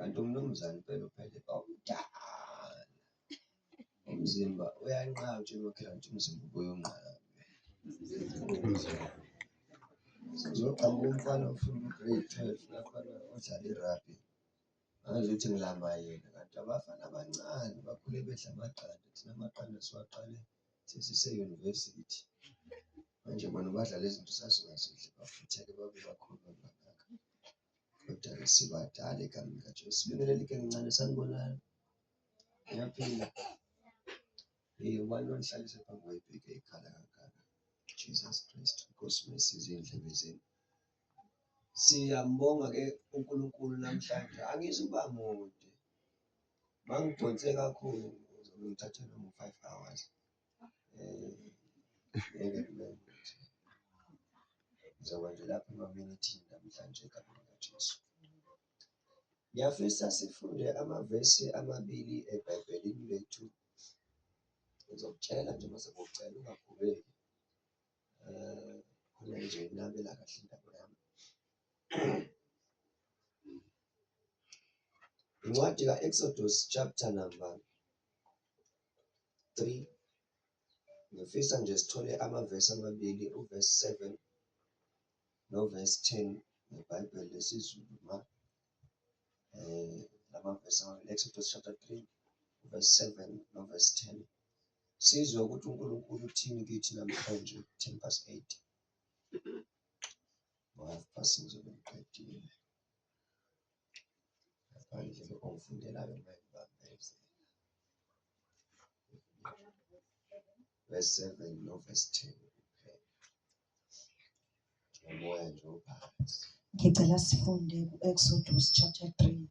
Kanti umnumzane impela uphele omdala, umzimba uyanqaba utshela umakhelwane ukuthi umzimba ubuye unqabe. Sekuzoqhamuka umfana ofunda u-grade 12 laphana odlala i-rugby, angazuthi ngilamba yena, kanti abafana abancane bakhule bedla amaqanda, thina amaqanda siwaqale sesise-university. Manje bona badla lezi zinto sasingazidli, bafutheke babe bakhulu kangaka, kodwa-ke sibadala egameni likaJesu. Sibingelele igenge encane, sanibonani, niyaphila? Ubani lo onihlalise phambi kwey'pika ey'khala kangaka? Jesus Christ, Nkosi mayisize iy'ndlebe zenu. Siyambonga-ke uNkulunkulu namhlanje, angizukuba mude, mangidonse kakhulu ngizobe ngithathe noma u-5 hours. Ngeke kube mude, ngizoba nje lapha emaminithini namhlanje egameni likaJesu. Ngiyafisa sifunde amavesi amabili eBhayibhelini lethu. Ngizokutshela nje mase ngikucela ungakhubeki, khona ngizoyinabela kahle indaba yami. Incwadi ka-Exodus chapter number 3. Ngifisa nje sithole amavesi amabili, uvesi 7 novesi 10 ngeBhayibheli lesiZulu ma lamavesi amabili, Exodus chapter 3 verse 7 novesi 10. Sizwe ukuthi uNkulunkulu uthini kithi namhlanje 8:10. Ngo-half past ngizobe ngiqedile. Ngaphandle-ke ongifundelayo uma engibambezela. Verse 7 novesi 10 kuphela. Ngomoya nje ophansi. Ngicela sifunde ku-Exodus chapter 3.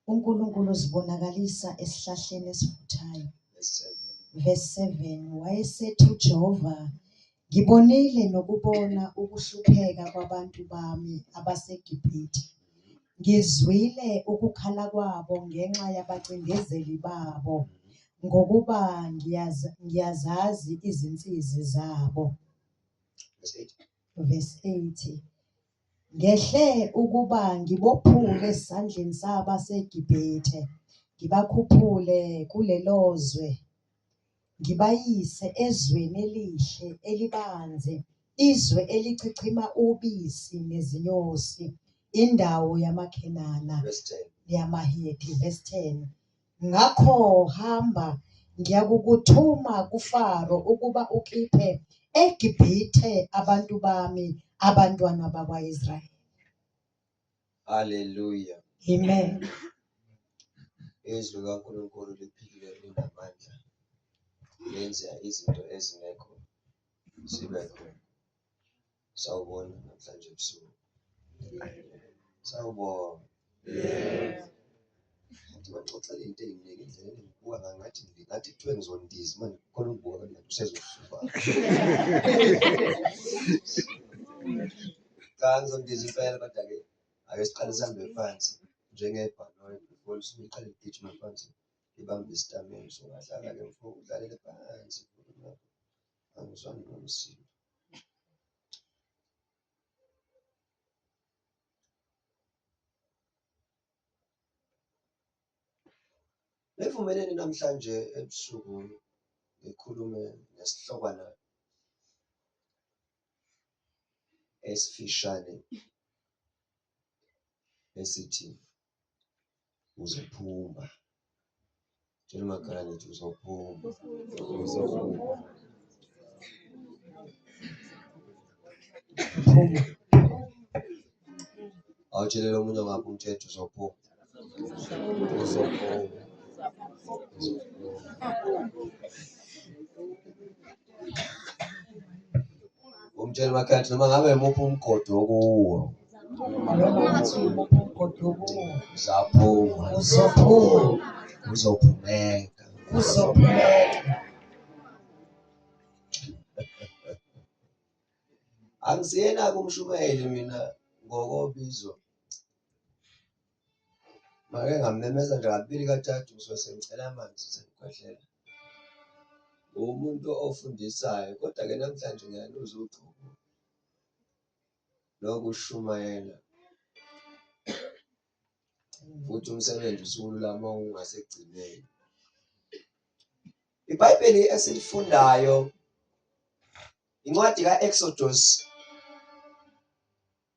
uNkulunkulu uzibonakalisa esihlahleni esivuthayo. Verse 7. Verse 7 wayesethi uJehova, ngibonile nokubona ukuhlupheka kwabantu bami abaseGibhithe. Ngizwile ukukhala kwabo ngenxa yabacindezeli babo, ngokuba ngiyazazi izinsizi zabo. Verse 8. Verse 8 Ngehle ukuba ngibophule esandleni sabaseGibhithe, ngibakhuphule kulelo zwe, ngibayise ezweni elihle elibanzi, izwe elichichima ubisi nezinyosi, indawo yamaKhenana Verse 10. neyamaHeti. Verse 10 Ngakho hamba, ngiyakukuthuma kuFaro ukuba ukhiphe eGibhithe abantu bami, abantwana bakwa-Israyeli. Hallelujah. Amen. Izwi likaNkulunkulu liphilile linamandla, lenza izinto ezingekho zibe khona. Sawubona namhlanje ebusuku. Sawubona. Ngathi baxoxela into ey'ningi indlela engibuka ngayo ngathi ngathi kuthiwe ngizondiza manje khona ungibuka kanti usezosuka. Cha ngizondiza impela kodwa-ke ake siqale sihambe phansi njengebhanoyi before lisuke liqale ligijime phansi libambe isitamina. Usungahlala-ke mfo udlalele phansi angizwani nomsindo. Nivumelene namhlanje ebusuku ngikhulume ngesihlokwana esifishane esithi uzophuma. Tshela umakhelwane uthi uzophuma. Uzophuma. Phuma. Awutshelele omunye ongapha umthetho uzophuma. Uzophuma. Umtshele umakhelwane noma ngabe imuphi umgodi okuwo. Noma ngathi umuphi umgodi okuwo. Uzaphuma. Uzophuma. Uzophumeka. Uzophumeka. Angisiyena-ke umshumayeli mina ngokobizo. Make ngamemeza nje kabili kathathu ngisuke sengicela amanzi sengikhwehlela. Uwumuntu ofundisayo kodwa-ke namhlanje ngiyaluzwa ugcobo lokushumayela. Futhi umsebenzi usulula uma ungasekugcineni. IBhayibheli esilifundayo incwadi kaExodus,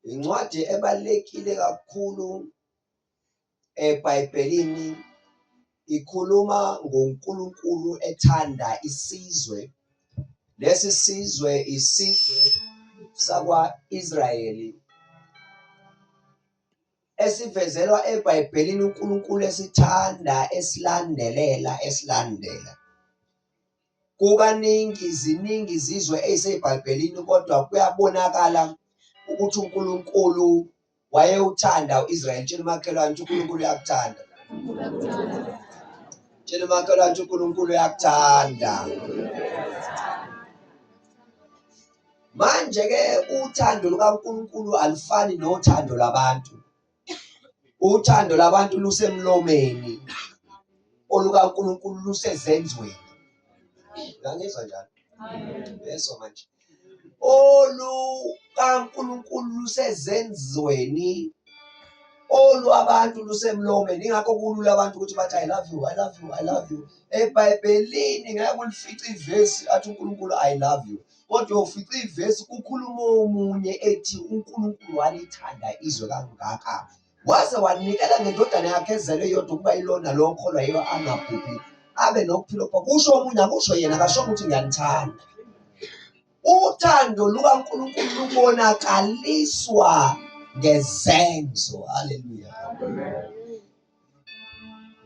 incwadi ebalulekile kakhulu eBhayibhelini, ikhuluma ngoNkulunkulu ethanda isizwe. Lesi sizwe isizwe sakwa-Israyeli esivezelwa eBhayibhelini, uNkulunkulu esithanda, esilandelela, esilandela. Kukaningi ziningi izizwe eziseBhayibhelini, kodwa kuyabonakala ukuthi uNkulunkulu wayewuthanda u-Israyeli. Tshela umakhelwane ukuthi uNkulunkulu uyakuthanda. Tshela umakhelwane ukuthi uNkulunkulu uyakuthanda. Manje-ke uthando lukaNkulunkulu alufani nothando lwabantu. Uthando lwabantu lusemlomeni, olukaNkulunkulu lusezenzweni. Uyangizwa njalo? Yezwa manje. OlukaNkulunkulu lusezenzweni, olwabantu lusemlomeni. Ingakho kulula abantu ukuthi bathi I love you, I love you, I love you. EBhayibhelini ngeke ulifice ivesi athi uNkulunkulu I love you. Kodwa uyofica ivesi kukhuluma omunye ethi uNkulunkulu walithanda izwe kangaka waze wanikela ngendodana yakhe ezelwe yodwa ukuba ilona lo okholwa yiyo angabhubhi abe nokuphila okuphakade. Kusho omunye, akusho yena, akasho ukuthi ngiyanithanda. Uthando lukaNkulunkulu lubonakaliswa ngezenzo. Haleluya.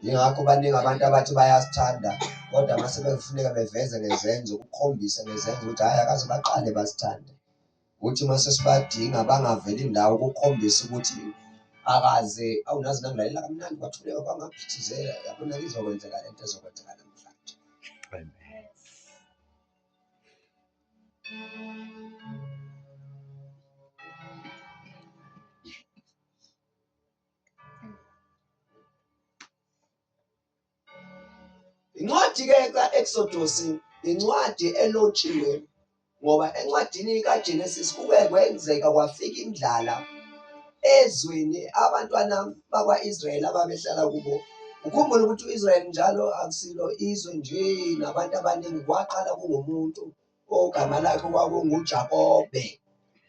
Yingakho baningi abantu abathi bayasithanda kodwa uma sebefuneka beveze ngezenzo, kukhombise ngezenzo ukuthi hhayi akaze baqale basithande. Kuthi uma sesibadinga bangaveli ndawo kukhombise ukuthi akaze, awu naze nangilalela kamnandi kwathuleka kwangaphithizela, yabona izokwenzeka le nto ezokwenzeka namhlanje. Amen. Incwadi-ke ka-Exodus incwadi elotshiwe ngoba encwadini kaGenesis kuke kwenzeka kwafika indlala ezweni abantwana bakwa-Israyeli ababehlala kubo. Ukhumbule ukuthi u-Israyeli njalo akusilo izwe nje nabantu abaningi, kwaqala kungumuntu ogama lakhe kwakunguJakobe,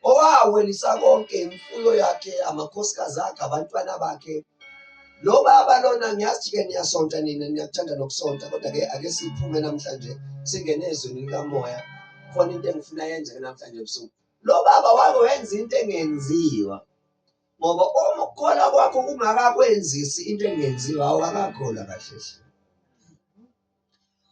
owawelisa konke imfuyo yakhe, amakhosikazi akhe, abantwana bakhe. Lo baba lona ngiyazi-ke niyasonta nina, niyakuthanda nokusonta, kodwa-ke ake siphume namhlanje singene ezweni likamoya. Khona into engifuna yenzeke namhlanje ebusuku. Lo baba wake wenza into engenziwa, ngoba uma ukukholwa kwakho kungakakwenzisi into engenziwa, awukakakholwa kahle hle.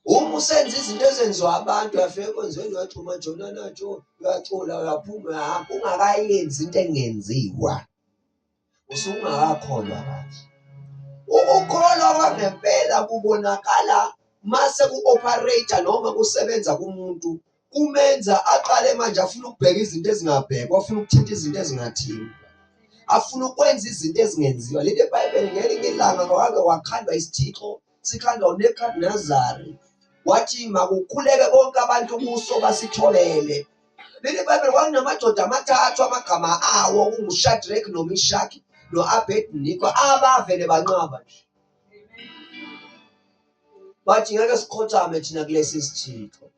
Uma usenza izinto ezenziwa abantu, uyafika enkonzweni uyagxuma jona najo, uyacula, uyaphuma, uyahamba, ungakayenzi into engenziwa, usuke ungakakholwa kahle. Ukukholwa kwangempela kubonakala mase ku-operate noma kusebenza kumuntu, kumenza aqale manje afune ukubheka izinto ezingabhekwa, afune ukuthinta izinto ezingathintwa, afune ukwenza izinto ezingenziwa. Leli Bhayibheli ngelinye ilanga kwake kwakhandwa isithixo sikhandwa uNebukadinezari, wathi makukhuleke bonke abantu kuso basitholele. Leli Bhayibheli kwakunamadoda amathathu amagama awo kunguShadrach noMishaki no-Abednego abavele banqaba nje. Bathi ngeke sikhothame thina kulesi sithixo.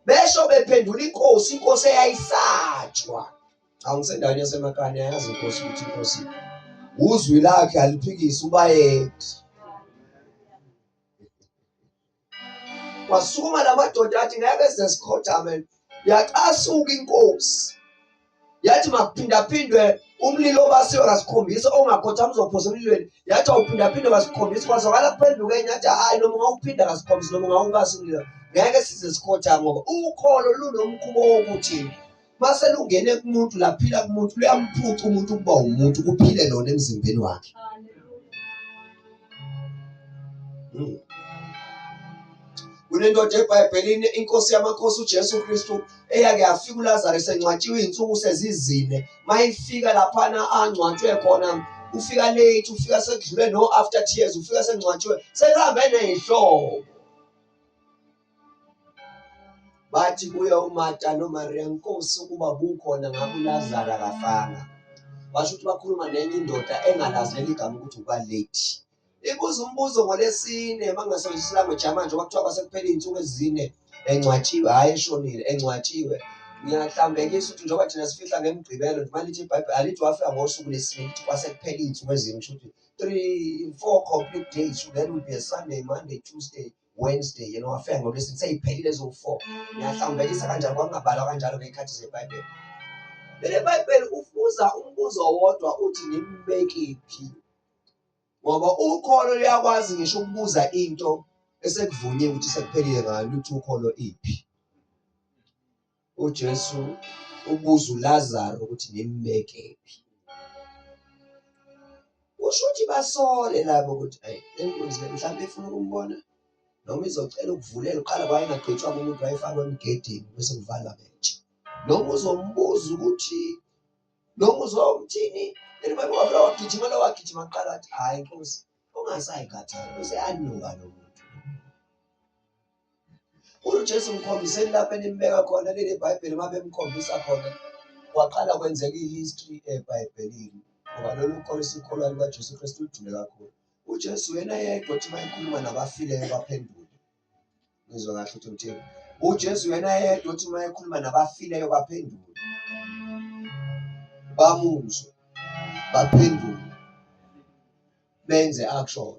Besho bephendula inkosi, inkosi eyayisatshwa. Cha ngisendaweni yasemakani yayazi inkosi ukuthi inkosi uzwi lakhe aliphikisi ubayede. Wasukuma lamadoda athi ngeke size sikhothame. Yacasuka inkosi. Yathi makuphindaphindwe umlilo obasiwe kasikhombisa ongakhothama uzophosa emlilweni. Yathi awuphindaphindwe kasikhombisa kwazwakala kuphenduka enye yathi hhayi noma ungawuphinda kasikhombisa noma ungawubasa umlilo ngeke size sikhothame ngoba ukholo lunomkhuba wokuthi mase lungene kumuntu laphila kumuntu luyamphuca umuntu ukuba umuntu kuphile lona emzimbeni wakhe. Kunendoda eBhayibhelini inkosi yamakhosi uJesu Kristu eyake yafika uLazaru esengcwatshiwe izinsuku sezizine mayifika laphana angcwatshwe khona ufika late ufika sekudlule no after tears ufika sengcwatshiwe sekuhambe nezihlobo Bathi kuye uMarta noMariya, Nkosi, ukuba bukhona ngabe uLazaru akafanga. Basho ukuthi bakhuluma nenye indoda engalazi leli gama ukuthi ukwalate. Ibuza umbuzo ngolesine uma ngingasebenzisi language yamanje ngoba kuthiwa kwase kuphela iy'nsuku ezine engcwatshiwe, hhayi eshonile, engcwatshiwe. Ngiyahlambekisa ukuthi njengoba thina sifihla ngemigqibelo nje uma lithi iBhayibheli alithi wafika ngosuku lesine lithi kwase kuphela iy'nsuku ezine kusho ukuthi 3 4 complete days so that will be a Sunday, Monday, Tuesday, Wednesday yena wafika ngolwesine seyiphelile eziwu-4. Ngiyahlambekisa kanjalo kwakungabalwa kanjalo ngey'khathi zeBhayibheli. Leli Bhayibheli ufuza umbuzo owodwa uthi nimbekephi? Ngoba ukholo luyakwazi ngisho ukubuza into esekuvunyiwe ukuthi sekuphelile ngayo luthi ukholo iphi. UJesu ubuza uLazaru ukuthi nimbekephi. Kusho ukuthi basole labo ukuthi ayi le nkunzi le mhlawumbe ifuna ukumbona noma izocela ukuvulela uqala kwayengagqitshwa umuntu wayefakwe emgedeni bese kuvalwa ngetshe. Noma uzombuza ukuthi noma uzomthini leli baba wavela wagijima lo wagijima kuqala wathi hhayi nkosi ungasayikhathali useyanuka lo muntu. UJesu mkhombiseni lapho enimbeka khona leli Bhayibheli uma bemkhombisa khona kwaqala kwenzeka i-history eBhayibhelini ngoba lolu kholo esikholwayo lukaJesu Kristu lujule kakhulu. UJesu yena yedwa othi uma ekhuluma nabafileyo baphendule. Ngizwa kahle ukuthi ngithini. UJesu yena yedwa othi uma ekhuluma nabafileyo baphendule. Bamuzwe, baphendule, benze action.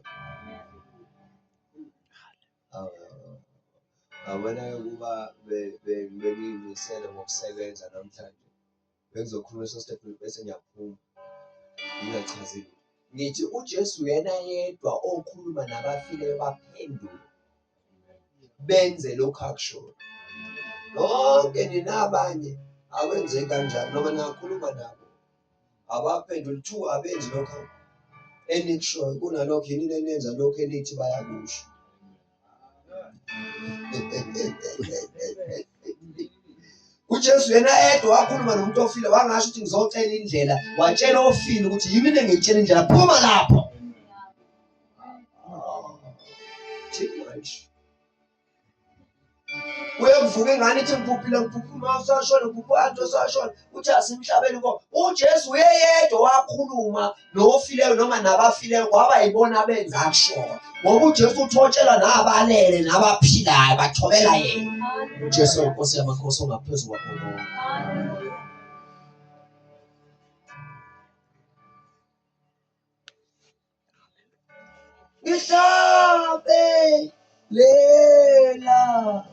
Yabona-ke ukuba bengiyimisele ngokusebenza namhlanje, bengizokhuluma leso statement bese ngiyaphuma ngingachazi lutho. Ngithi uJesu uyena yedwa okhuluma nabafileyo baphendule, benze lokhu akushoyo. Nonke nina abanye akwenzeki kanjalo noma ningakhuluma nabo abaphenduli two abenzi lokho enikushoyo kunalokho yini enenza lokho enithi bayakusho. UJesu yena yedwa wakhuluma nomuntu ofile wangasho ukuthi ngizocela indlela watshela ofile ukuthi yimi engiyitshela indlela phuma lapho. Too much. Kuye kuvuka ingane ithi ngiphuphile ngiphupha uma usashona ngiphupha u-anti osashona uthi asimhlabeni ko uJesu uyeyedwa wakhuluma nofileyo noma nabafileyo kwaba yibona abenza akushoyo ngoba uJesu uthotshelwa nabalele nabaphilayo bathobela yena. UJesu inkosi yamakhosi ongaphezu kwakho konke. Ngihlabe lela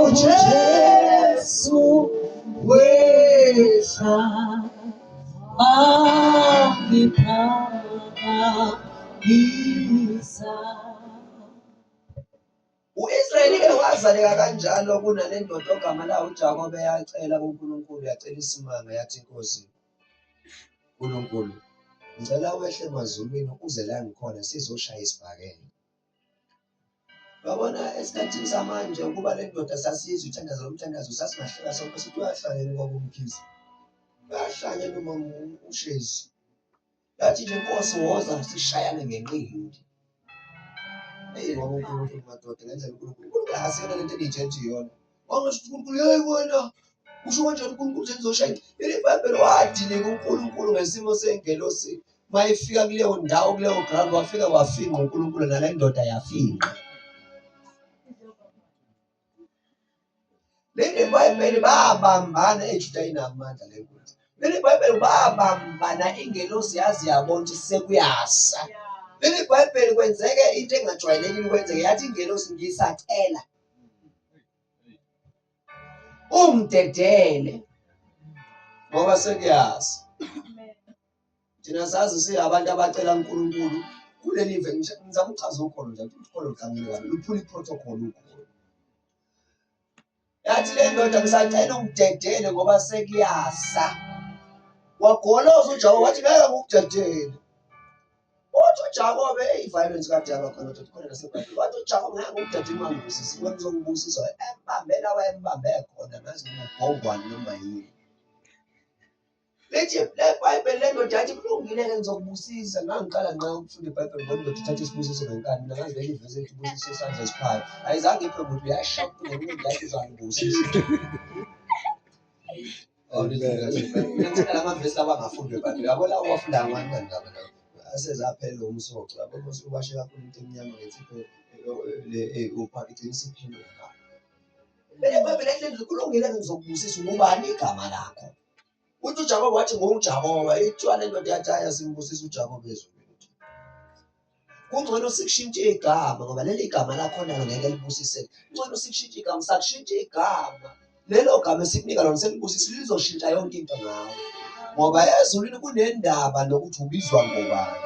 uJesu wehla wangiphakamisa. U-Israyeli-ke wazaleka kanjalo kunale ndoda ogama layo uJakobe yacela kuNkulunkulu yacela isimanga yathi Nkosi Nkulunkulu ngicela wehle emazulwini uze la ngikhona sizoshaya isibhakela. Uyabona esikhathini samanje ukuba le ndoda sasiyizwa ithandaza lo mthandazo sasingahleka sonke sithi uyahlanyela ubaba uMkhize, uyahlanyela umama uShezi. Yathi nje Nkosi woza sishayane ngenqindi. Eyi ngoba uNkulunkulu madoda ngendlela uNkulunkulu uNkulunkulu akasiyona lento eniyitshela ukuthi iyona. Wangasho ukuthi uNkulunkulu yeyi wena usho kanjani uNkulunkulu sengizoshaya leli Bhayibheli wadilika uNkulunkulu ngesimo sengelosi mayifika kuleyo ndawo kuleyo ground wafika wafinqa uNkulunkulu nale ndoda yafinqa. Leli Bhayibheli babambana eJuda inamandla le nkunzi. Leli Bhayibheli babambana ingelosi yazi yabona ukuthi sekuyasa. Leli Bhayibheli kwenzeke into engajwayelekile ukwenzeka yathi ingelosi ngisacela ungidedele ngoba sekuyasa. Thina sazi singabantu abacela uNkulunkulu kuleli ve ngizama ukuchaza ukholo nje ukuthi ukholo luqhamile kabi luphula i-protocol ukholo. Yathi le ndoda ngisacela ungidedele ngoba sekuyasa. Wagoloza uJakobe wathi ngeke ngikudedele. Uthi uJakobe eyi violence kade yaba khona kodwa khona nasebhayibhelini. Wathi uJakobe ngeke ngikudedele uma ngibusisi wena uzongibusisa embambe la wayembambe khona ngazi noma ubhongwane noma yini. Lithi le Bhayibheli le ndoda yathi kulungile-ke ngizokubusisa. Ngangiqala nqa ukufunda iBhayibheli ngibona indoda ithatha isibusiso ngenkani. Mina ngazi leli vesi elithi ubusiso isandla esiphayo. Ayizange iphe muntu yashaya ngenqindi yathi uzangibusisa. Mina ngithanda la mavesi lawa angafundwa eBhayibheli. Yabo lawa owafunda kancane kabi lawa. Aseze aphela umsoco. Yabo uma usuwashe kakhulu into emnyama ngensipho le uphaka igcina isiphenduka. Leli iBhayibheli elithi kulungile ngizokubusisa ngubani igama lakho. Uthi uJakobe wathi nginguJakobe, ithiwa le ndoda yathi hhayi asimbusise uJakobe ezulwini. Kungcono sikushintshe igama ngoba leli gama lakho nalo ngeke libusiseke. Kungcono sikushintshe igama, sakushintsha igama. Lelo gama esikunika lona selibusisile lizoshintsha yonke into ngawe. Ngoba ezulwini kunendaba nokuthi ubizwa ngobani.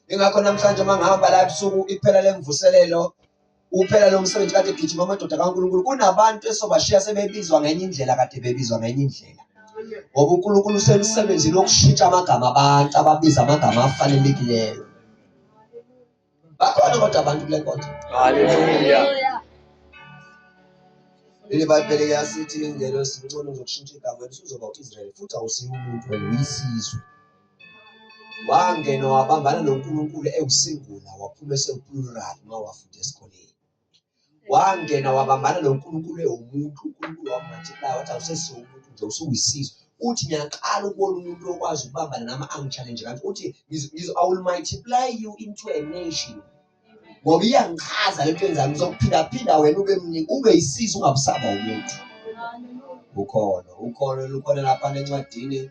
Ingakho namhlanje uma ngihamba la ebusuku iphela lemvuselelo uphela lo msebenzi kade gijima amadoda kaNkulunkulu kunabantu esobashiya sebebizwa ngenye indlela kade bebizwa ngenye indlela ngoba uNkulunkulu usemsebenzini wokushintsha amagama abantu ababiza amagama afanelekileyo bakhona kodwa abantu kule nkonzo Haleluya. Leli Bhayibheli liyasithi ingelosi ngcono ngizokushintsha igama wena usuzoba u-Israyeli futhi awusiyo umuntu wena uyisizwe. Wangena wabambana noNkulunkulu ewusingula waphuma esewuplural uma wafunda esikoleni. Wangena wabambana noNkulunkulu ewumuntu, uNkulunkulu wamultiply wathi awusesiwo umuntu nje usuwisizwe. Uthi ngiyaqala ukubona umuntu okwazi ukubambana nami angi-challenge kanje. Uthi I will multiply you into a nation. Ngoba iyangichaza lento yenzayo ngizokuphindaphinda wena ube mningi ube yisizwe ungabusaba umuntu. Ukholo, ukholo lukhona lapha encwadini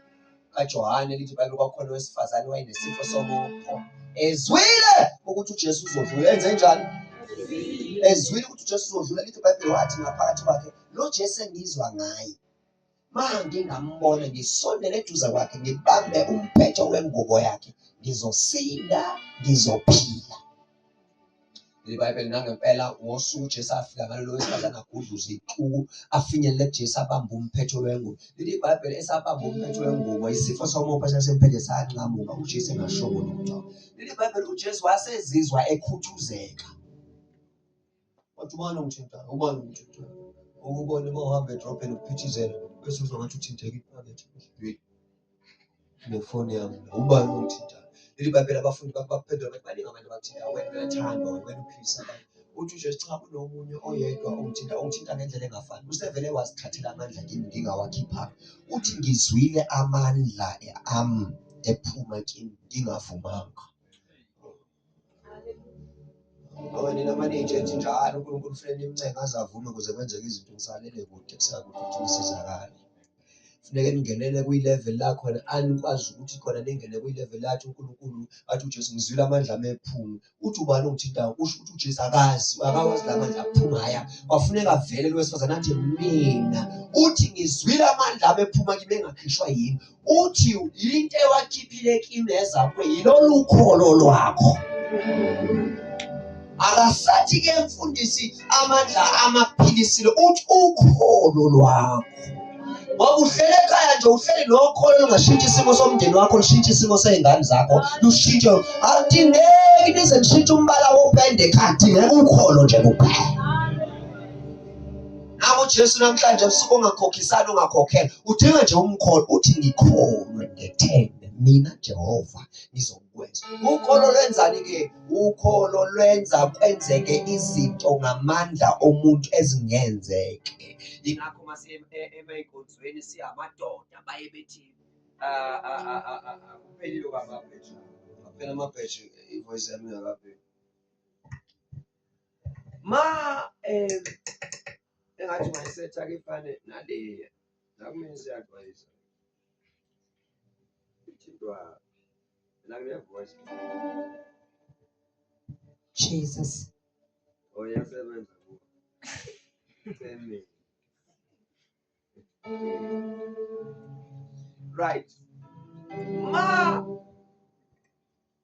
kaJohane lithi iBhayibheli kwakhona owesifazane wayenesifo somopho ezwile ukuthi uJesu uzodlula enze njani ezwile ukuthi uJesu uzodlula lithi iBhayibheli wathi ngaphakathi kwakhe lo Jesu engizwa ngaye ma ngingambona ngisondele eduze kwakhe ngibambe umphetho wengubo yakhe ngizosinda ngizophila IBhayibheli nangempela ngosuku uJesu afika ngalo lo wesifazane agudluze ixuku afinyelele kuJesu abambe umphetho wengubo. Lithi iBhayibheli esabamba umphetho wengubo isifo somopho esasimphethe sanqamuka uJesu engashongo lutho. Lithi iBhayibheli uJesu wasezizwa ekhuthuzeka. Wathi ubani ongithintayo? Ubani ongithintayo? Ukubona uma uhamba edrobheni kuphithizela bese uzwa ngathi uthinteka iphakethe. Nefoni yami la, ubani ongithintayo? Leli Bhayibheli abafundi bakhe baphendula bathi baningi abantu abathintayo, wena uyathandwa, wena wena uphilisa abantu. Uthi uJesu cha kunomunye oyedwa ongithinta, ongithinta ngendlela engafani. Usevele wazithathela amandla kimi ngingawakhiphanga. Uthi ngizwile amandla ami ephuma kimi ngingavumanga. Ngoba nina maningi ethi njalo uNkulunkulu kufanele nimncenge aze avume ukuze kwenzeke izinto nisalele kude kusakude ukuthi nisizakale. Funeke ningenele kwi-level lakhona anikwazi ukuthi khona ningene kwi-level lathi uNkulunkulu athi uJesu ngizwile amandla ami ephuma. Uthi ubani ongithintayo? Kusho ukuthi uJesu akazi, akawazi la mandla aphumayo. Kwafuneka vele lo wesifazane athi mina. Uthi ngizwile amandla ami ephuma kimi engakhishwa yimi. Uthi into ewakhiphile kimi ezakwe yilolu kholo lwakho. Akasathi ke mfundisi amandla amaphilisile uthi ukholo lwakho. Ngoba uhlele ekhaya nje uhleli nokholo lungashintsha isimo somndeni wakho lushintshe isimo sey'ngane zakho lushintshe aludingeki nize nishintshe umbala wopende ekhaya kudingeka ukholo nje kuphela. Naku uJesu namhlanje ebusuku ungakhokhisani ungakhokhela udinga nje umkholo uthi ngikholwe ngethembe mina Jehova ngizokwenza. Ukholo lwenzani ke? Ukholo lwenza kwenzeke izinto ngamandla omuntu ezingenzeke. Ingakho mase emayinkonzweni siyamadoda baye bethi ah, ah, ah, kuphelile kwamabheji. Aphela amabheji ivoice yami ingakapheli. Ma engathi ungayisetha ke ifane naleya nakumina isiyagcwalisa ithintwa la kule voice Jesus. Oh iyasebenza kuwe. Cemile. Right. Ma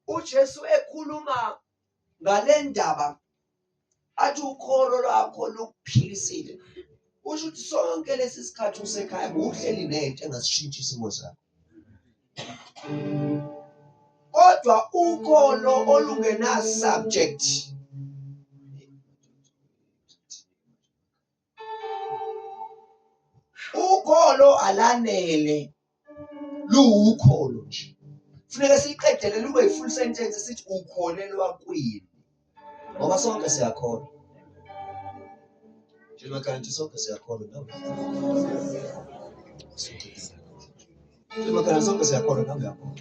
uJesu ekhuluma ngale ndaba athi ukholo lwakho lukuphilisile usho ukuthi sonke lesi sikhathi usekhaya uhleli nento engasishintsha isimo sakho kodwa ukholo olungena subject Ukholo alanele luwukholo nje. Funeka siyiqedele lube yi-full sentence sithi ukholelwa kwini. Ngoba sonke siyakholwa. Njengoba kanti sonke siyakholwa nawe. Makana sonke siyakholwa nawe uyakholwa.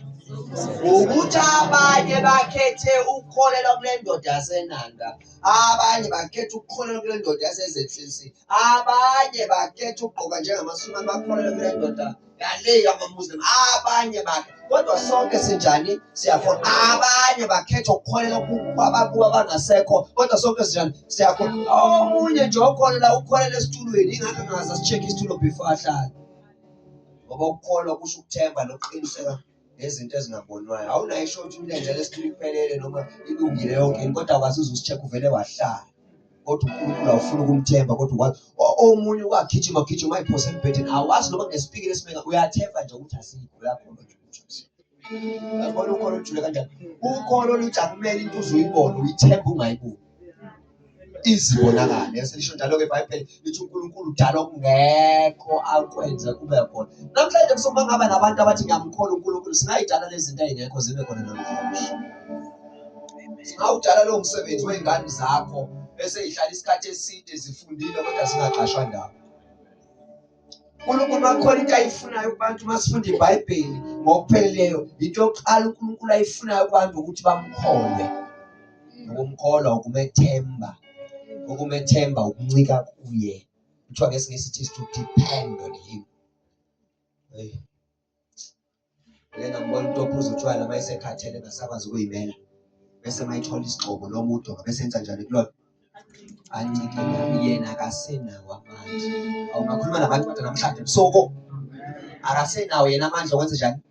Ukuthi abanye bakhethe ukukholelwa kule ndoda yaseNanda, abanye bakhetha ukukholelwa kule ndoda yase-ZCC, abanye bakhetha ukugqoka njengamaSulumane bakholelwa kule ndoda yale yamaMuslim, abanye bakhe kodwa sonke sinjani siyakholwa. Abanye bakhetha ukukholelwa kwabakubo abangasekho kodwa sonke sinjani siyakholwa. Omunye nje okholelwa ukholelwa esitulweni, ingakho angaze asi-check isitulo before ahlale. Ngoba ukukholwa kusho ukuthemba nokuqiniseka ngezinto ezingabonwayo. Awunayo isho ukuthi imilenze lesitulo iphelele noma ilungile yonke into, kodwa akwazi uze usi-check uvele wahlala. Kodwa uNkulunkulu awufuni ukumthemba kodwa ukwazi omunye wagijima gijima ayiphose embhedeni awazi noma kunesipikili esimeka uyathemba nje ukuthi asikho uyakholwa nje ukuthi asikho. Uyabona ukholo olujule kanjani? Ukholo oluthi akumele into uze uyibone uyithembe ungayiboni. Izibonakale. Yase lisho njalo-ke iBhayibheli lithi uNkulunkulu udala okungekho akwenze kube khona. Namhlanje kusuke ngaba nabantu abathi ngiyamkholwa uNkulunkulu singayidala lezi zinto ey'ngekho zibe khona namhlanje. Singawudala lowo msebenzi wey'ngane zakho bese y'hlala isikhathi eside zifundile kodwa zingaqashwa ndawo. uNkulunkulu makukhona into ayifunayo kubantu uma sifunda iBhayibheli ngokupheleleyo, into yokuqala uNkulunkulu ayifunayo kubantu ukuthi bamkholwe. Ukumkholwa ukumethemba, ukumethemba ukuncika kuye. Kuthiwa ngesiNgisi it is to depend on him. Hey. Ngike ngambona umuntu ophuza utshwala uma esekhathele engasakwazi ukuyimela bese uma ethola isigxobo noma udonga bese enza njani kulona ancike nami yena akasenawo amandla. Awungakhuluma nabantu kodwa namhlanje ebusuku akasenawo yena amandla okwenza njani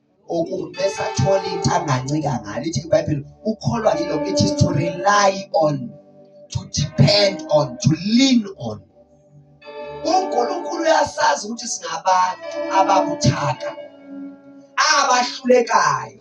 bese athola into angancika ngayo. Lithi iBhayibheli ukholwa yilokho, it is to rely on, to depend on, to lean on. UNkulunkulu uyasazi ukuthi singabantu ababuthaka, abahlulekayo,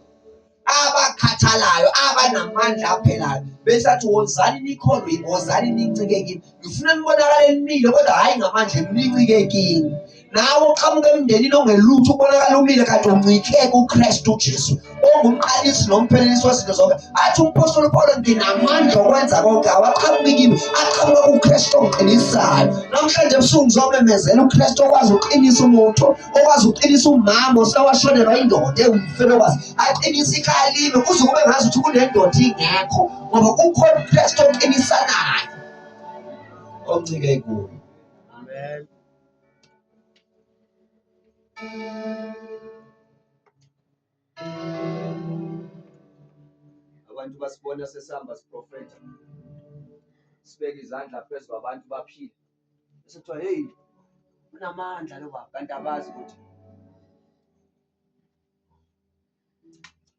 abakhathalayo, abanamandla aphelayo. Bese athi wozani nikholwe yimi, wozani nincike kimi. Ngifuna nibonakale nimile kodwa hhayi ngamandla enu, nincike kimi. Nawe uqhamuka emndenini ongelutho ubonakala umile kanti uncike kuKristu Jesu ongumqalisi nomphelelisi wezinto zonke. Athi umpostoli uPawulu nginamandla okwenza konke awaqhamuki kimi, aqhamuka kuKristu ongiqinisayo. Namhlanje ebusuku ngizomemezela uKristu okwazi ukuqinisa umuntu, okwazi ukuqinisa umama osewashonelwa indoda ewumfelokazi, aqinise ikhaya limi kuze kube ngazi ukuthi kunendoda ingekho ngoba kukhona uKristu oqinisanayo oncike kuye. Amen. Abantu basibona sesihamba siprofetha, sibeke izandla phezu kwabantu baphile. Bese kuthiwa hey, unamandla lo baba, kanti abazi ukuthi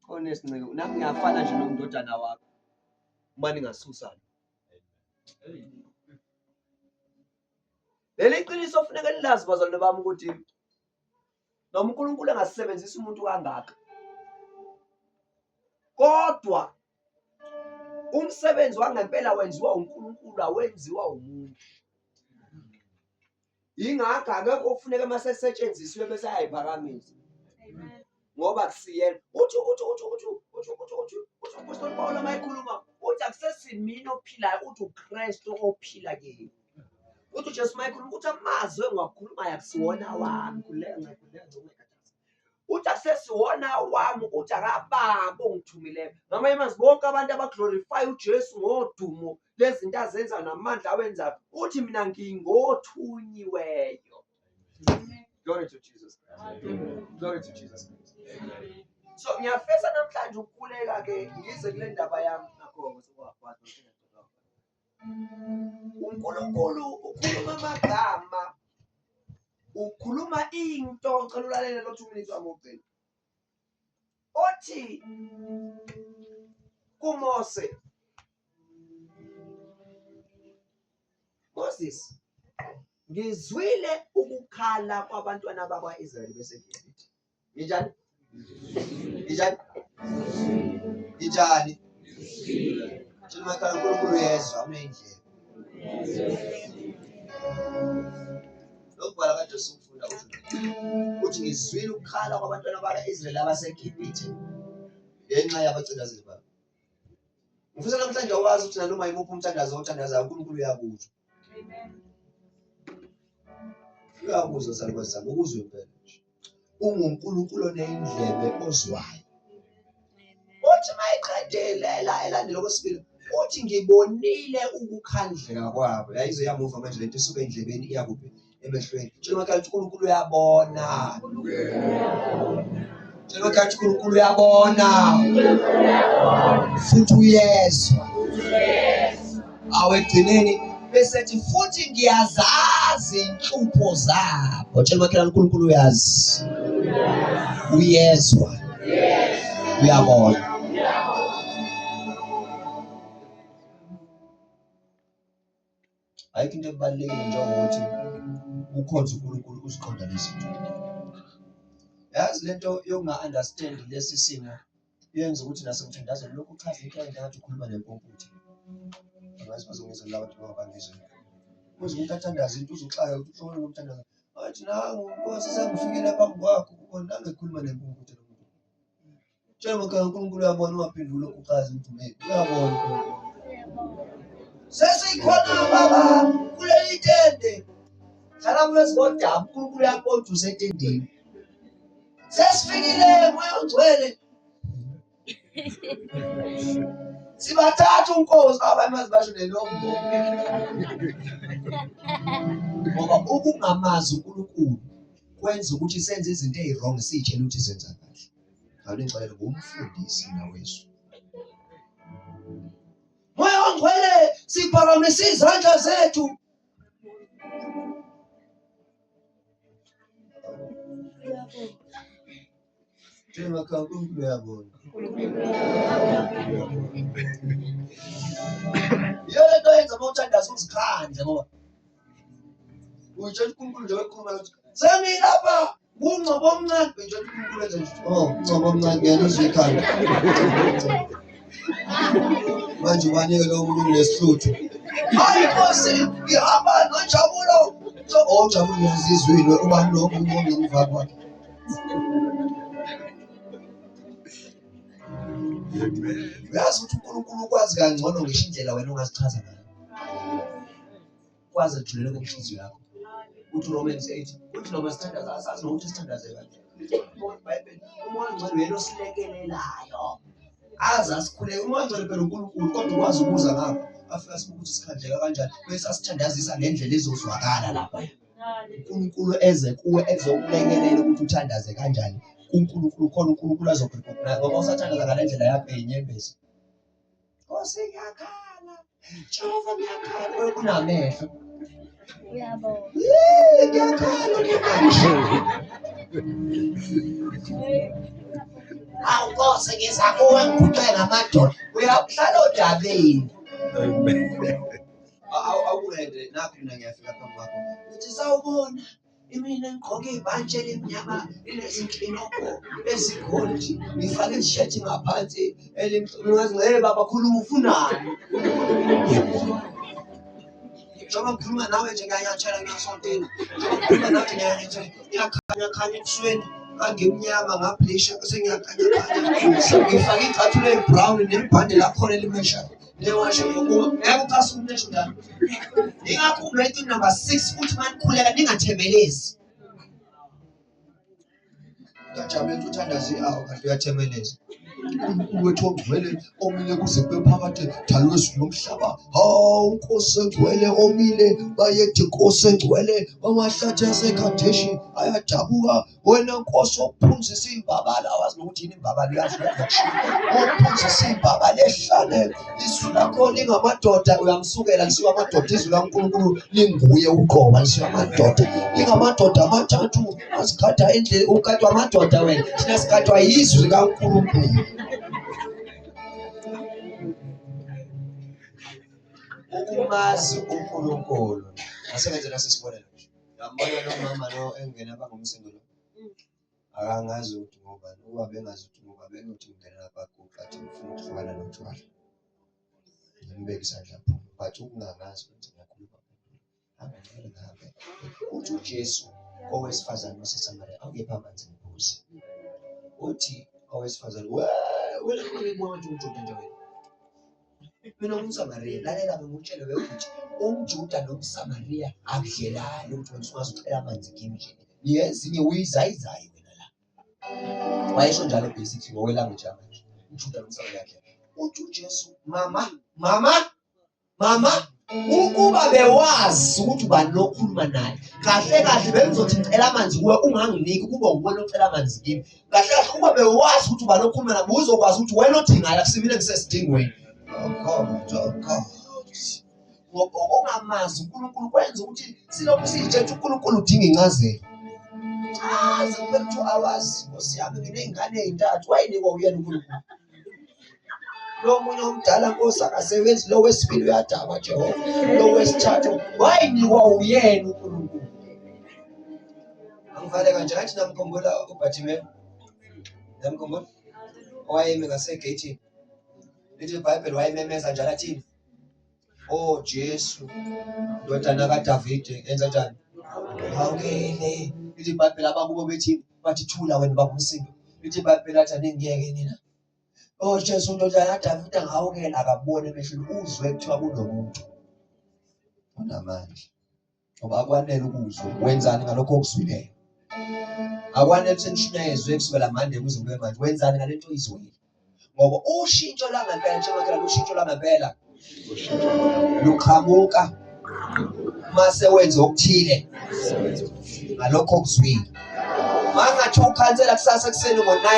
khona esincike. Nami ngiyafana nje nomndodana wakho uma ningasusa lo. Leli qiniso kufuneka nilazi bazalwane bami ukuthi noma uNkulunkulu engasebenzisa umuntu kangaka kodwa umsebenzi wangempela wenziwa uNkulunkulu awenziwa umuntu. Yingakho akekho okufuneka uma sesetshenzisiwe bese ayayiphakamisa ngoba kusiyena. Uthi uthi uthi uthi uthi uthi uthi uthi uMpostoli Pawulu uma ekhuluma uthi akusesimina ophilayo uthi uKristu ophila kimi. Uthi uJesu uma ekhuluma uthi amazwi engiwakhulumayo akusiwona awami. Khululeka nceku, khululeka nceku, ungakhathazi. Uthi akusesiwona awami uthi akababa ongithumileyo. Ngamanye amazwi bonke abantu abaglorify uJesu ngodumo lezinto azenza namandla awenzayo uthi mina ngingothunyiweyo. Glory to Jesus Christ. Glory to Jesus Christ. So ngiyafisa namhlanje ukukhuleka ke ngize kule ndaba yami nakho uNkulunkulu ukhuluma amagama ukhuluma into ngicela ulalele lo 2 minutes wami wokugcina othi kuMose Moses ngizwile ukukhala kwabantwana bakwa-Israyeli beseGibhithe. Nginjani? Nginjani? Nginjani? Tshela umakhelwane uNkulunkulu uyezwa uneyindlebe. Lokubhala kade sikufunda uthi uthi ngizwile ukukhala kwabantwana bakwa-Israyeli abaseGibhithe ngenxa yabacindezeli babo. Ngifisa namhlanje wazi ukuthi nanoma yimuphi umthandazo othandazayo uNkulunkulu uyakuzwa. Uyakuzwa salukazi sami, ukuzwe impela nje. unguNkulunkulu oneyindlebe ozwayo. Uthi mayiqedile elandela okwesibili, uthi ngibonile ukukhandleka kwabo. Yayize yamuva manje lento isuka endlebeni iya kuphi? Emehlweni. Tshela umakhelwane ukuthi uNkulunkulu uyabona. Tshela umakhelwane ukuthi uNkulunkulu uyabona futhi uyezwa. Awu ekugcineni bese ethi futhi ngiyazazi inhlupho zabo. Tshela umakhelwane uNkulunkulu uyazi, uyezwa, uyabona. Ayikho into ebalulekile njengokuthi ukhonze uNkulunkulu uziqonda lezi zinto. Yazi lento yokunga-understand lesi simo yenza ukuthi nasemthandazweni lokhu uchaza into engathi ukhuluma nempumputhe. Angazi bazongizwa laba bantu noma bangizwe. Uze umuntu athandaze into uze uxake ukuthi uhlobene nomthandazo. Athi nangu Nkosi sengifikile phambi kwakho ubona nangu ekhuluma nempumputhe lo muntu. Tshela umakhelwane uNkulunkulu uyabona ungaphenduli lokhu uchaze ukuthi maybe uyabona uNkulunkulu. Sesikhona baba kuleli tende. Hlala phezu kodaba uNkulunkulu uyakubona ukuthi usetendeni. Sesifikile moya ongcwele. Sibathatha unkosi abanye baze basho nenombo. Ngoba ukungamazi uNkulunkulu kwenza ukuthi senze izinto eziwrong siyitshela ukuthi senza kahle. Awuningixolele ngumfundisi nawezwi. Moya ongcwele siphakamise izandla zethu. Njengakhaya uNkulunkulu uyabona. Yiyo le nto yenza uma uthandaza uzikhandle ngoba uyitshela uNkulunkulu nje wekhuluma ukuthi sengilapha ngungcobo omncane uyitshela uNkulunkulu enze nje oh ngcobo omncane ngiyalizwa ikhanda. Manje ubanike lowo muntu unesihluthu. Hayi Nkosi ngihamba nonjabulo. Oh Njabulo ngiyazizwile ubani lo omunye ongemuva kwakhe. Uyazi ukuthi uNkulunkulu ukwazi kangcono ngisho indlela wena ongazichaza ngayo. Kwazi ejulele kwenhliziyo yakho. Uthi Romans 8, uthi noma sithandaza asazi nokuthi sithandaze kanjani. IBhayibheli uMoya oNgcwele uyena osilekelelayo. Aze asikhuleke uMoya oNgcwele phela uNkulunkulu kodwa ukwazi ukuza ngapha afika sibuke ukuthi sikhandleka kanjani bese asithandazisa ngendlela ezozwakala lapha. uNkulunkulu eze kuwe ezokulekelela ukuthi uthandaze kanjani kuNkulunkulu khona uNkulunkulu azokurecognize ngoba usathandaza ngale ndlela yakho yenyembezi. Nkosi ngiyakhala, Jehova ngiyakhala, wena unamehlo. Uyabona. Yee, ngiyakhala manje. Awu Nkosi ngiza kuwe ngiguqe ngamadolo. Uyakuhlala odabeni. Awukulende nakho mina ngiyafika phambi kwakho. Ngithi sawubona. Imina ngigqoke ibhantshi elimnyama linezinkinobho ezigoldi ngifake ishethi ngaphansi elimhlophe ngazi hey baba khuluma ufunani njengoba ngikhuluma nawe nje ngiyanyathela ngiyasontela njengoba ngikhuluma nawe nje ngiyanyathela ngiyakhanya khanya ebusweni ngangimnyama ngablisha bese ngiyakhanya khanya ngifake icathulo elibrown nebhande lakhona elimeshayo Lewasho yokuba ngeke ucasuke umuntu esho njalo. Ingakho uMatthew number 6 uthi manikhuleka ningathemelezi. Ngajabula ukuthi uthandaza i-awu kanti uyathemeleza. uNkulunkulu wethu ongcwele omile kuze kube phakade dala wezulu nomhlaba hawu nkosi engcwele omile bayethe nkosi engcwele amahlathi asekhadeshi ayadabuka Wena Nkosi ophunzisa imbabala awazi nokuthi yini imbabala uyazi ophunzisa imbabala ehlane izwi lakho lingamadoda uyamsukela lisuka amadoda izwi laNkulunkulu linguye uqoba lisuka amadoda lingamadoda amathathu asigada endleleni ugadwa amadoda wena thina sigadwa yizwi likaNkulunkulu. Ukumazi uNkulunkulu asebenze nasisibonelo nje. Ngambona lo mama lo engena bangumsindo lo. Akangazi ukuthi ngubani, uma bengazi ukuthi ngubani bengiyothi ngingena lapha guqa athi ngifuna ukuhlukana notshwala. Ngimbeke isandla aphume, but ukungangazi kwenza ngakhuluma angangcwele ngihambe. Uthi uJesu owesifazane waseSamariya awungiphi amanzi ngiphuze. Uthi owesifazane, we wena ngibona ukuthi umJuda nje wena. Mina ngumSamariya, lalela ngikutshele wekuthi umJuda nomSamariya akudlelani ukuthi wena usungaze ucela amanzi kimi nje. Niyezinye uyizayizayi wena la. Wayesho njalo basically ngokwelanguage yamanje. UJuda nomsana yakhe. Uthi uJesu, mama, mama, mama, ukuba bewazi ukuthi ubani lokhuluma naye kahle kahle bengizothi ngicela amanzi kuwe unganginiki kuba uwena ocela amanzi kimi kahle kahle ukuba bewazi ukuthi ubani okhuluma naye uzokwazi ukuthi wena odingayo akusimile ngisesidingweni. Oh God, oh God. Ngokungamazi uNkulunkulu kwenza ukuthi silokhu siyitshela ukuthi uNkulunkulu udinga incazelo. Chaze kuphela 2 hours nkosi yami nginey'ngane ey'ntathu wayinikwa uyena uNkulunkulu. Lo munye omdala nkosi akasebenzi, lo wesibili uyadakwa Jehova, lo wesithathu wayinikwa uyena uNkulunkulu. Angivale kanje ngathi namkhumbula uBartimeyu, namkhumbula owayemi ngasegeyithini, lithi iBhayibheli wayememeza njalo athini? Oh Jesu, ndodana kaDavide, enza njani? Hawukele. Lithi iBhayibheli abakubo bethi bathi thula wena baba umsindo. Lithi iBhayibheli athi aningiyeke nina. Oh Jesu ndodana kaDavide ngihawukele, akaboni emehlweni uzwe kuthiwa kunomuntu onamandla. Ngoba akwanele ukuzwa, wenzani ngalokho okuzwileyo? Akwanele ukuthi nishunyayezwe kusukela manje kuze kube manje, wenzani ngalento oyizwile? Ngoba ushintsho langempela, njengoba ushintsho langempela luqhamuka mase wenza okuthile ngalokho okuzwile. Mangathi ukhansela kusasa ekuseni ngo-9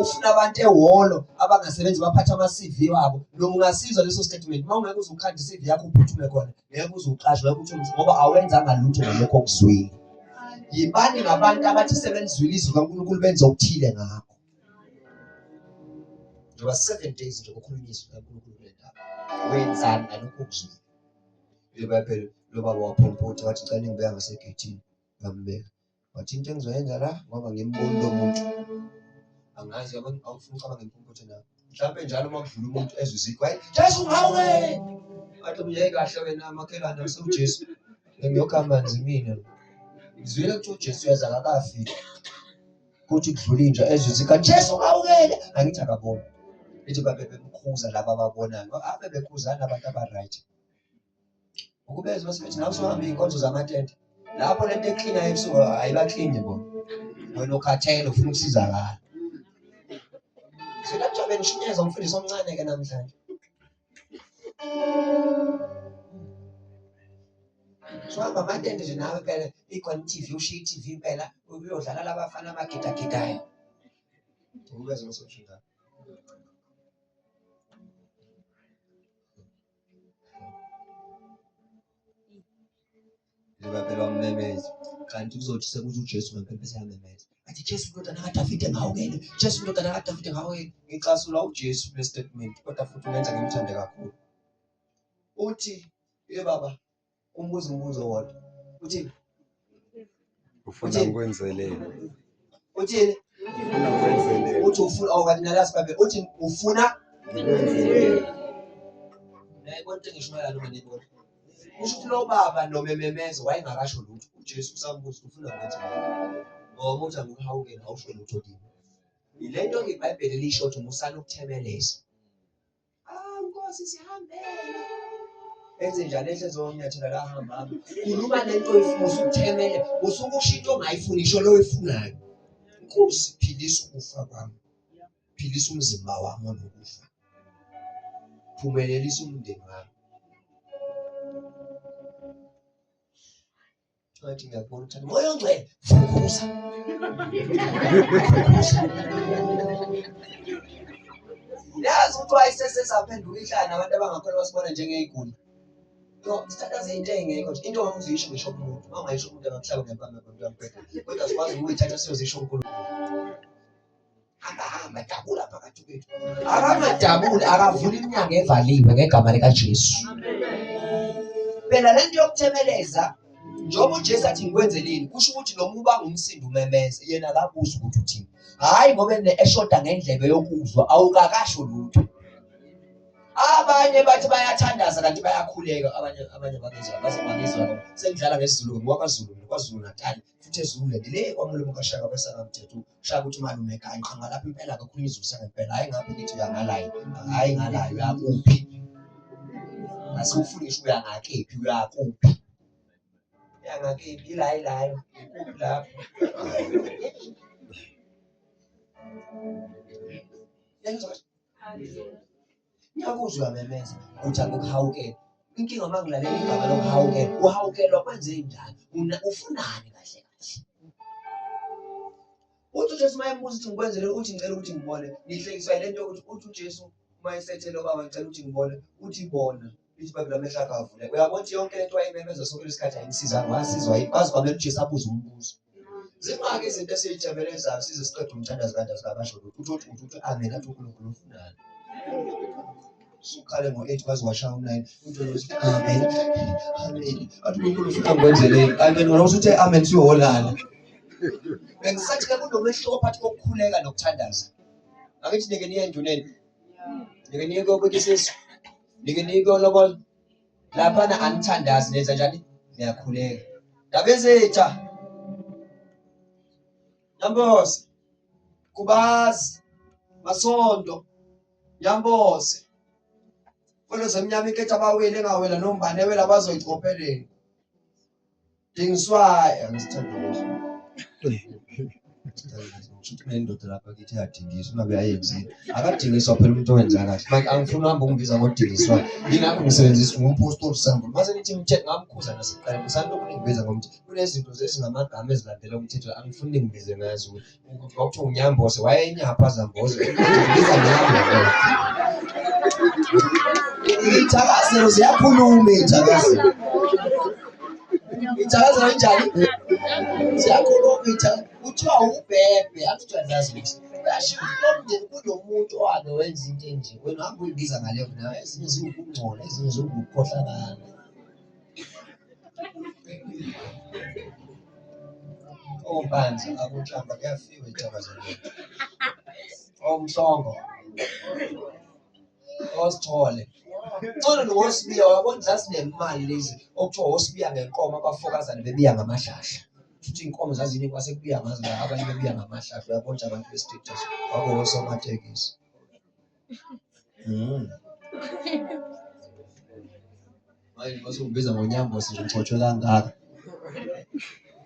ufuna abantu ehholo abangasebenzi baphathe ama-CV wabo, noma ungasizwa leso statement, uma ungeke uze ukhande i-CV yakho uphuthume khona, ngeke uze uqashwe, ngeke uthole ngoba awenzanga lutho ngalokho okuzwile. Yibani ngabantu abathi sebelizwile izwi kaNkulunkulu benze okuthile ngakho. Njengoba 7 days nje kukhulunywa izwi likaNkulunkulu kule ndaba, wenzani ngalokho okuzwile? IBhayibheli lo baba waphompotha wathi cela ningibeka ngasegeyithini, bambeka. Wathi into engizoyenza la ngoba ngimboni lo muntu angazi yabona awufuni ucabanga impumputhe nawe mhlawumbe njalo uma kudlula umuntu ezwe izikho hayi Jesu ngawe wathi omunye hey kahle wena makhelwane usuJesu ngiyokha amanzi mina ngizwile kuthiwa uJesu uyeza akakafiki kuthi kudlula inja ezwe izikho Jesu ngawukele angithi akaboni lithi babe bemkhuza laba ababonayo abe bekhuzana abantu aba-right Ukubezwa base bethi nawe usuhamba iy'nkonzo zamatende lapho lento eklinayo ebusuku ayibaklini bona wena ukhathele ufuna ukusizakala. Sila kuthiwa bengishunyayeza umfundisi omncane-ke namhlanje. Suhamba amatende nje nawe impela ikhona i-TV ushiye i-TV impela uyodlala labafana abagidagidayo. Ukubezwa base besho njalo. Njengoba wamemeza kanti kuzothi sekuthi uJesu ngempela bese yamemeza athi Jesu ndodana kaDavide ngihawukele, Jesu ndodana kaDavide ngihawukele. Ngicasula uJesu kule statement kodwa futhi ungenza ngimthande kakhulu. Uthi ye baba umbuzo umbuzo wodwa uthini? Ufuna ngikwenzeleni? Uthini? Ufuna ngikwenzeleni? Uthi ufuna oh kanti nalazi babe uthi ufuna ngikwenzeleni. Nayibona into engishumayela noma nibona. Kusho ukuthi lo baba noma ememeza wayengakasho lutho. UJesu usambuza ufuna ngikwenzeleni? Ngoba uthi angikuhawukele awusho lutho kimi. Yile nto iBhayibheli lisho ukuthi musani ukuthemeleza. Ah Nkosi sihambele. Enze njani ehle zonyathela la hamba hamba. Khuluma lento oyifuna usuthemele, usukusho into ongayifuni isho lo oyifunayo. Nkosi philisa ukufa kwami. Philisa umzimba wami onokufa. Phumelelisa umndeni wami. Ngathi ngiyakubona uthanda moya ongcwele vukuza. Vukuza. Yazi ukuthi wayesesesaphenduka ihlaya nabantu abangakholwa basibona njengey'guli. Yo, sithatha into ey'ngekho nje. Into ongazuyisho ngisho kumuntu. Uma ungayisho kumuntu angakuhlaba ngempama abantu uyamphetha. Kodwa sikwazi ukuyithatha siyozisho kuNkulunkulu. Hamba hamba dabula phakathi kwethu. Akangadabuli akavuli iminyango evaliwe ngegama likaJesu. Phela le nto yokuthemeleza njengoba uJesu athi ngikwenzeleni kusho ukuthi noma ubanga umsindo umemeze yena akakuzwa ukuthi uthini. Hhayi ngoba eshoda ngendlebe yokuzwa awukakasho lutho. Abanye bathi bayathandaza kanti bayakhuleka abanye abanye bangizwa baze bangizwa sengidlala ngesiZulu ngokwaZulu kwaZulu Natal futhi eZululand le kwaMulumo kaShaka kwesangamthetho Shaka ukuthi malume ekhaya ngiqhamuka lapha impela kakhulu izulu sangempela hhayi ngapha ngithi uyangalayo hhayi ngalayo uyakuphi asiwufuni ngisho uyangakephi uyakuphi uyangakephi ila ilayo ikuphi lapho. Yangizwa kahle? Ngiyakuzwa uyamemeza uthi angikuhawukele. Inkinga uma ngilalela igama lokuhawukela, uhawukelwa kwenze njani? Ufunani kahle kahle? Uthi uJesu uma embuza ukuthi ngikwenzele uthi ngicela ukuthi ngibone, ngihlekiswa yile nto yokuthi uthi uJesu uma esethele ubaba ngicela ukuthi ngibone, uthi bona. Lithi iBhayibheli amehlo akhe avuleka. Uyabona ukuthi yonke lento wayimemeza sonke lesikhathi ayimsizanga, wasizwa yini? Kwaze kwamele uJesu abuze umbuzo. Zingaki izinto esiyijabelezayo size siqede umthandazo kanti azikabasho lutho. Uthi uthi uthi uthi amen athi uNkulunkulu ufunani? Usuqale ngo-8 kwaze washaya u-9. Uthi wena uthi amen. Amen. Athi uNkulunkulu ufuna ngikwenzeleni? Amen. Wena usuthe amen suyolala. Bengisathi-ke kunomehluko phakathi kokukhuleka nokuthandaza. Angithi nike niye enduneni. Nike niye kuyobika isisu. Nike niye kuyolobola. Laphana anithandazi nenza njani? Niyakhuleka. Ndabezitha. Nyambose. Kubazi. Masondo. Nyambose. Mfolo zemnyama inketha abawile engawela nombane ewela bazoyichophelela. Dingiswayo angisithandi leso. Ngisho kunendoda lapha kithi eyadingiswa uma beyayenzile. Akadingiswa phela umuntu owenza kahle. Manje angifuni uhambe ungibiza ngodingiswayo. Yingakho ngisebenzisa ngumpostoli Sambo. Mase nithi umthetho ngamkhuza nasekuqaleni. Ngisalokhu ningibiza ngomthetho. Kunezinto ezingamagama ezilandela umthetho angifuni ningibize ngazo. Ukuthi kwakuthiwa uNyambose wayenyapha zamboze. Ngibiza Nyambose. Iy'thakazelo ziyakhuluma iy'thakazelo. Iy'thakazelo injani? Ziyakhuluma iy'thakazelo. Kuthiwa ubhebhe, angithi uyazazi ukuthi uyasho ukuthi lo mndeni kunomuntu owake wenza into enje. Wena uhambe uyibiza ngaleyo nawe, ezinye ziwukungcola, ezinye ziwukukhohlakala. Ompanza akunhlamba kuyafiwa ethakazelweni. Omhlongo. Osithole. Ngcono nowosibiya wabona zazinemali lezi okuthiwa osibiya ngenkomo abafokazane bebiya ngamahlahla. Futhi iy'nkomo zaziningi kwase kubiya ngazo la abanye bebiya ngamahlahla uyabona nje abantu be-street kwakuwosomatekisi. Manje mase ungibiza ngonyambose nje ngixotshwe kangaka.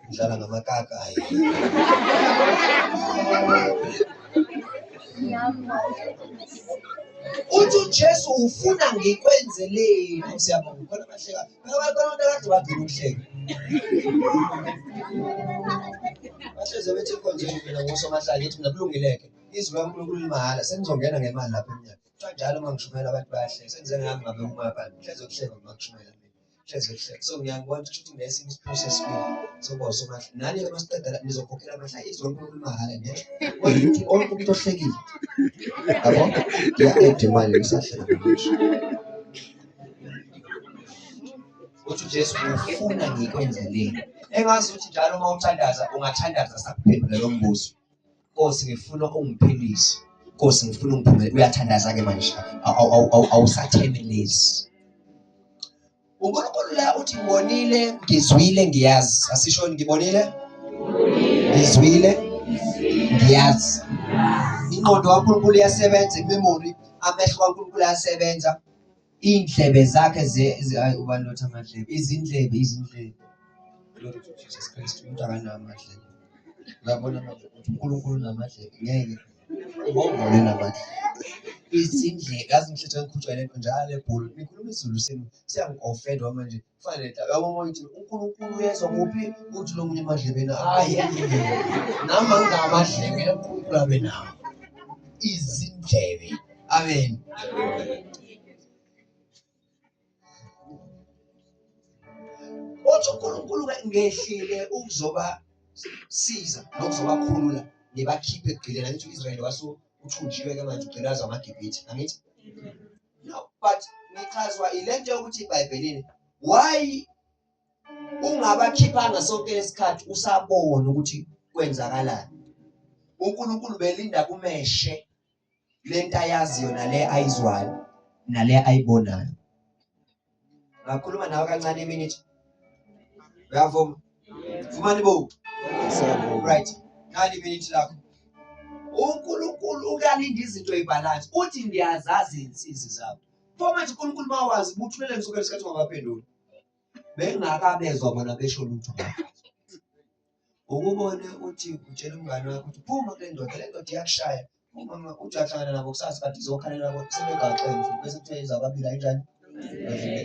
Ngidlala ngamakaka hayi. Uthi uJesu ufuna ngikwenzeleni. Siyabonga khona abahleka. Abantu akade bagcina ukuhleka. Bahleze bethi enkonzweni mina ngosomahlaya ngithi mina kulungile-ke. Izwi likaNkulunkulu limahhala senizongena ngemali lapha emnyango. Kuthiwa njalo uma ngishumayela abantu bayahleka sengize ngami ngabe umabani hleze kuhleka uma ngishumayela mina. Hleze kuhleka. So ngiyangibona ukuthi kusho ukuthi nginesinye isiphiwo sesibili sokuba usomahlaya. Nani-ke uma siqeda la nizokhokhela amahlaya izwi likaNkulunkulu limahhala niyezwa. Kodwa ukuthi wonke umuntu ohlekile. Yabo? Ngiya-add imali ngisahleka namanje. Uthi uJesu ufuna ngikwenzeleni. Engazi ukuthi njalo uma uthandaza ungathandaza sakuphendula lo mbuzo. Nkosi ngifuna ungiphilise. Nkosi ngifuna ungiphumele. Uyathandaza ke manje. Awusathemelezi. uNkulunkulu la uthi ngibonile, ngizwile, ngiyazi. Asishoni ngibonile? Ngizwile, ngiyazi. Ingqondo kaNkulunkulu iyasebenza, imemory, amehlo kaNkulunkulu ayasebenza. Iy'ndlebe zakhe ayi ubani lothi amadlebe? Izindlebe, izindlebe. Glory to Jesus Christ. Umuntu akanawo amadlebe. Uyabona manje ukuthi uNkulunkulu unamadlebe ngeke ubongole namadlebe. Izindlebe, yazi ngihlezi ngikhutshwa le nto njalo ebhulu. Nikhuluma isiZulu senu siyangi-offend-a manje. Kufana nento yabo uma ngithi uNkulunkulu uyezwa kuphi uthi lo munye emadlebeni hayi nami anginawo amadlebe uNkulunkulu abe nawo. Izindlebe. Amen. Uthi uNkulunkulu-ke ngehlile ukuzoba siza nokuzobakhulula ngibakhiphe ekugqileni. Angithi u-Israyeli wase uthunjiwe-ke manje ugqilazwa amaGibhithe, angithi? No, but ngichazwa ile nto yokuthi eBhayibhelini why ungabakhiphanga sonke lesikhathi usabona ukuthi kwenzakalani. UNkulunkulu belinda kumeshe lento ayaziyo nale ayizwayo nale ayibonayo. Ngakhuluma nawe kancane iminute. Uyavuma? Vumani bo. Right. Nali iminute lakho. uNkulunkulu ukalinda izinto ibalance. Uthi ngiyazazi insizi zabo. Pho manje uNkulunkulu mawazi buthulele ngisukela isikhathi ungabaphenduli. Bengakabezwa bona besho lutho. Ukubone uthi utshela umngane wakho ukuthi phuma kule ndoda, le ndoda iyakushaya. Phuma uthi uyahlangana nabo kusasa kanti izokhalela sebegaxele futhi bese kuthiwa izababili ayinjani?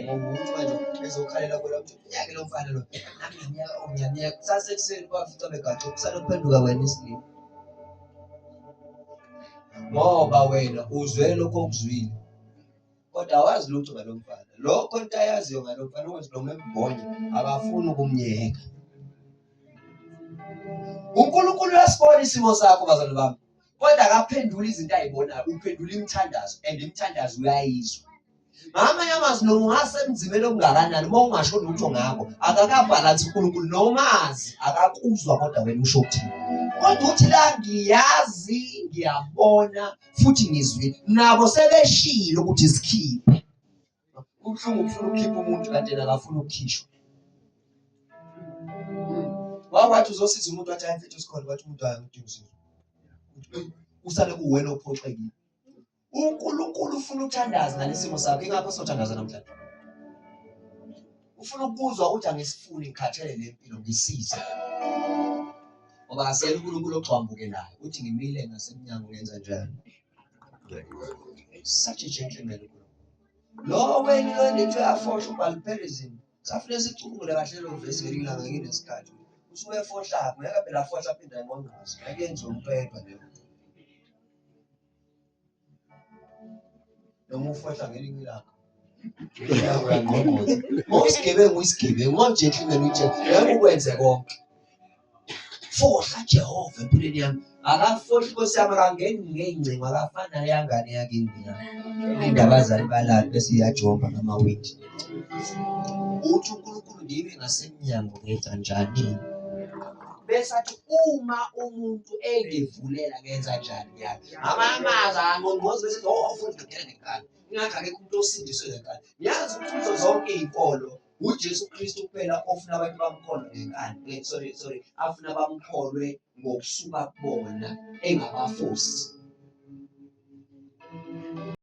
Ngoba ukuthi manje bezokhalela kona ukuthi uyake lo mfana lo. Nami ngiyamyeka, oh ngiyamyeka. Kusasa ekuseni bafica begaxe kusale kuphenduka wena isilima. Ngoba wena uzwe lokho okuzwile. Kodwa awazi lutho ngalo mfana. Lokho into ayaziyo ngalo mfana ukuthi noma embhonya akafuni ukumyeka. UNkulunkulu uyasibona isimo sakho bazalwane bami. Kodwa akaphenduli izinto ayibonayo, uphendula imithandazo and imithandazo uyayizwa. Ngamanye amazwi noma ungasemzimeni okungakanani uma ungasho lutho ngakho akakabhalansi uNkulunkulu noma azi akakuzwa kodwa wena usho ukuthini. Kodwa uthi la ngiyazi ngiyabona futhi ngizwile nabo sebeshilo ukuthi sikhiphe. Kubuhlungu ukufuna ukukhipha umuntu kanti yena akafuni ukukhishwa. Wawathi uzosiza umuntu wathi hayi mfethu sikhona wathi umuntu hayi ngidinga usizo. Usale kuwena ophoxekile. UNkulunkulu ufuna uthandaze ngalesimo sakho ingakho sothandaza namhlanje. Ufuna ukuzwa ukuthi angisifuni ngikhathele le mpilo ngisize. Ngoba akasiyena uNkulunkulu ogxambukelayo uthi ngimile ngasemnyango ngenza njani. Such a gentleman uNkulunkulu. Lo wenu lo nithe uyafohla ubhalipherizini. Safune sicubungule kahle lo vesi ngelinye ilanga nginesikhathi. Usuke efohla ngeke phela afohla aphinde ayingqongqoze. Ngeke yenziwe umuntu oyedwa leyo. Noma ufohla ngelinye ilanga. Uyangqongqoza. Uma uyisigebengu uyisigebengu, uma ugentleman uyi-gentleman, ngeke ukwenze konke. Fohla Jehova empilweni yami. Akafohli Nkosi yami akangeni ngey'ngcingo akafani naleya ngane yakini mina. Linda abazali balale bese iyajomba ngamawindi. Uthi uNkulunkulu ngimi ngasemnyango ngenza njani? Bese athi uma umuntu engivulela ngenza njani ngiyami. Ngamanye amazwi angqongqozi bese oh futhi ngidela ngenkani. Ingakho akekho umuntu osindiswe ngenkani. Ngiyazi ukuthi kuzo zonke iy'nkolo uJesu Kristu kuphela ofuna abantu bamkholwe ngenkani. Sorry, sorry, afuna bamkholwe ngokusuka kubona engabafosi.